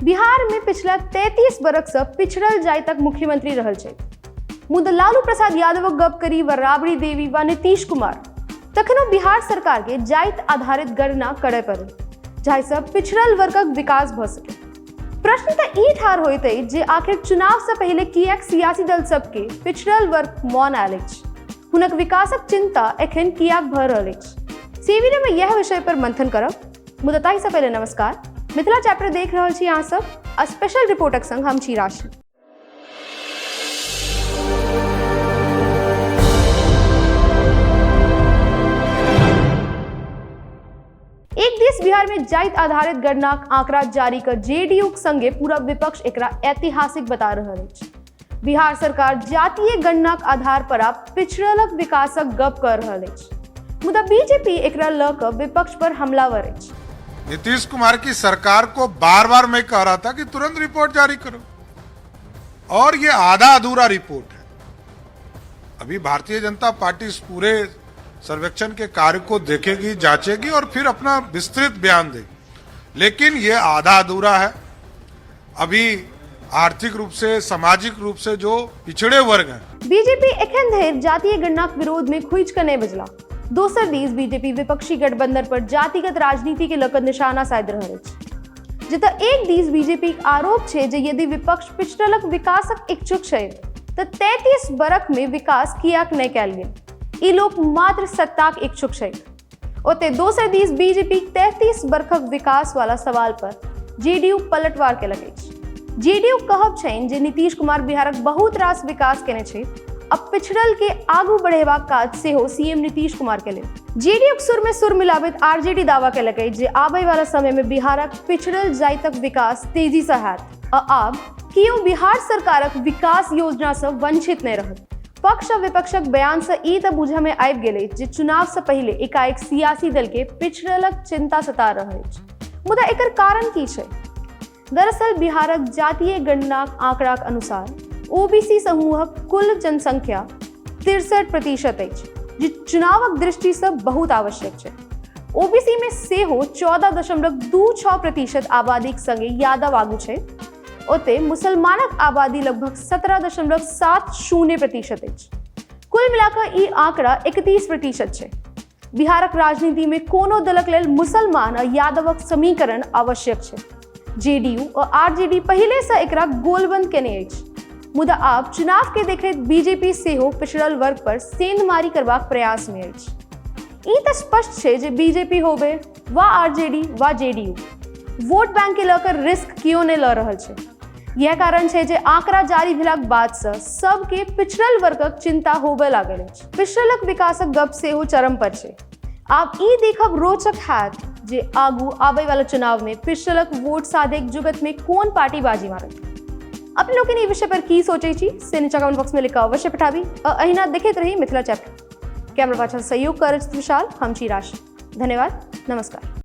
बिहार में पिछला 33 बरख से पिछड़ल जातिक मुख्यमंत्री रहल छथि। मुदा लालू प्रसाद यादवक गप करी वा राबड़ी देवी वा नीतीश कुमार, तखनो बिहार सरकार के जाति आधारित गणना करय पड़ल, जाहिसँ पिछड़ल वर्गक विकास भऽ सके। प्रश्न तऽ ई ठाढ़ होइत अछि जे आखिर चुनाव से पहिले किएक सियासी दल सबके पिछड़ल वर्ग मौन आयल अछि, हुनक विकासक चिंता एखन किएक भऽ रहल अछि। सेविरे में यह विषय पर मंथन करब, मुदा ताहिसँ पहिले नमस्कार। मिथिला चैप्टर देख रहल छी अहाँ सब आ स्पेशल रिपोर्टक संग हम छी राशि। एक दिस बिहार में जाति आधारित गणनाक आंकड़ा जारी कर जेडीयू के संगे पूरा विपक्ष एकरा ऐतिहासिक बता रहल अछि। बिहार सरकार जातीय गणनाक आधार पर आब पिछड़लक विकासक गप कर रहल अछि, मुदा बीजेपी एकरा ल क विपक्ष पर हमलावर अछि। नीतीश कुमार की सरकार को बार बार मैं कह रहा था कि तुरंत रिपोर्ट जारी करो, और ये आधा अधूरा रिपोर्ट है। अभी भारतीय जनता पार्टी इस पूरे सर्वेक्षण के कार्य को देखेगी, जांचेगी और फिर अपना विस्तृत बयान देगी, लेकिन ये आधा अधूरा है। अभी आर्थिक रूप से, सामाजिक रूप से जो पिछड़े वर्ग हैं। बीजेपी एखन धरि जातीय गणनाक विरोध में खुजि कऽ नहि बजला। दोसर दिस बीजेपी विपक्षी गठबंधन पर जातिगत राजनीति के लऽ कऽ निशाना साधि रहल अछि। जतऽ एक दिस बीजेपीक आरोप छै जे यदि विपक्ष पिछड़लक विकासक इच्छुक छै तऽ 33 बरख में विकास किएक नहि कयल गेल, ई लोक मात्र सत्ताक इच्छुक छथि। ओते दोसर दिस बीजेपी 33 बरखक विकास वाला सवाल पर जेडीयू पलटवार केलक अछि। जेडीयू कहब छनि जे नीतीश कुमार बिहारक बहुत रास विकास केने छथि आ पिछड़ल के आगू बढ़ेबाक काज सेहो सीएम नीतीश कुमार केलनि। जेडीयूक सुर में सुर मिलाबैत आरजेडी दावा केलक अछि जे आबय वाला समय में बिहारक पिछड़ल जातिक विकास तेजी से हैत आ आब केओ बिहार सरकारक विकास योजना से वंचित नहि रहत। पक्ष आ विपक्षक बयान से ई तऽ बुझऽ में आबि गेल अछि जे चुनाव से पहिले एकाएक सियासी दल के पिछड़लक चिंता सता रहल अछि। मुदा एकर कारण की छै? दरअसल बिहारक जातीय गणनाक आंकड़ाक अनुसार ओबीसी समूहक कुल जनसंख्या 63% अछि, जे चुनावक दृष्टि से बहुत आवश्यक छै। ओबीसी में सेहो 14.26% आबादीक संगे यादव आगू छै। ओते मुसलमानक आबादी लगभग 17.70% अछि। कुल मिलाकऽ ई आंकड़ा 31% छै। बिहारक राजनीति में कोनो दलक लेल मुसलमान आ यादवक समीकरण आवश्यक छै। जेडीयू आ आरजेडी पहिले से एकरा गोलबंद केने अछि, मुदा आब चुनाव के देखैत बीजेपी सेहो पिछड़ल वर्ग पर सेंधमारी करबाक प्रयास में अछि। ई तऽ स्पष्ट छै जे बीजेपी होबे वा आरजेडी वा जेडीयू, वोट बैंक के लऽ कऽ रिस्क केओ नहि लऽ रहल छै। यह कारण छै जे आंकड़ा जारी भेलाक बाद से सबके पिछड़ल वर्गक चिंता होबय लागल अछि। पिछड़लक विकासक गप सेहो चरम पर छै। आब ई देखब रोचक हैत जे आगू आबय वाला चुनाव में पिछड़लक वोट साधेक जुगत में कोन पार्टी बाजी मारत। अपने लोकनि ई विषय पर की सोचै छी से नीचा कमेंट बॉक्स में लिख कऽ अवश्य पठाबी आ अहिना देखैत रही मिथिला चैप्टर। कैमरा पाछा सहयोग करैत विशाल, हम छी राशि। धन्यवाद, नमस्कार।